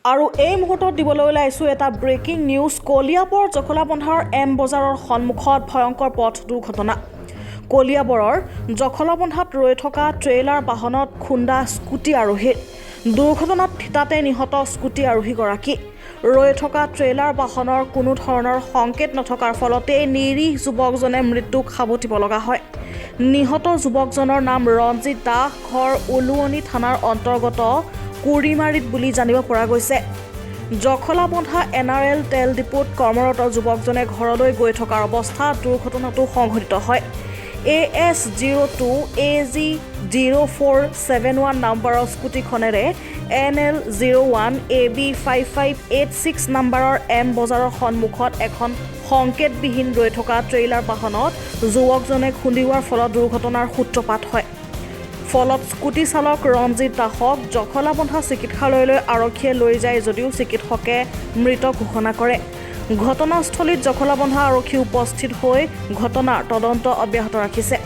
আৰু এই মুহূৰ্তত দিবলৈ ওলাইছোঁ এটা ব্ৰেকিং নিউজ। কলিয়াবৰ জখলাবন্ধাৰ এম বজাৰৰ সন্মুখত ভয়ংকৰ পথ দুৰ্ঘটনা। কলিয়াবৰৰ জখলাবন্ধাত ৰৈ থকা ট্ৰেইলাৰ বাহনত খুন্দা স্কুটি আৰোহীৰ। দুৰ্ঘটনাত থিতাতে নিহত স্কুটি আৰোহীগৰাকী। ৰৈ থকা ট্ৰেইলাৰ বাহনৰ কোনো ধৰণৰ সংকেত নথকাৰ ফলতেই নিৰীহ যুৱকজনে মৃত্যুক সাৱটিব লগা হয়। নিহত যুৱকজনৰ নাম ৰঞ্জিত দাস, ঘৰ উলুৱনি থানাৰ অন্তৰ্গত কুৰিমাৰীত বুলি জানিব পৰা গৈছে। জখলাবন্ধা এন আৰ এল তেল ডিপুত কৰ্মৰত যুৱকজনে ঘৰলৈ গৈ থকাৰ অৱস্থাত দুৰ্ঘটনাটো সংঘটিত হয়। AS 02 AG 0471 নাম্বাৰৰ স্কুটিখনেৰে NL 01 AB 5586 নাম্বাৰৰ এম বজাৰৰ সন্মুখত এখন সংকেতবিহীন ৰৈ থকা ট্ৰেইলাৰ বাহনত যুৱকজনে খুন্দিওৱাৰ ফলত দুৰ্ঘটনাৰ সূত্ৰপাত হয়। ফলত স্কুটি চালক ৰঞ্জিত দাসক জখলাবন্ধা চিকিৎসালয়লৈ আৰক্ষীয়ে লৈ যায় যদিও চিকিৎসকে মৃত ঘোষণা কৰে। ঘটনাস্থলীত জখলাবন্ধা আৰক্ষী উপস্থিত হৈ ঘটনাৰ তদন্ত অব্যাহত ৰাখিছে।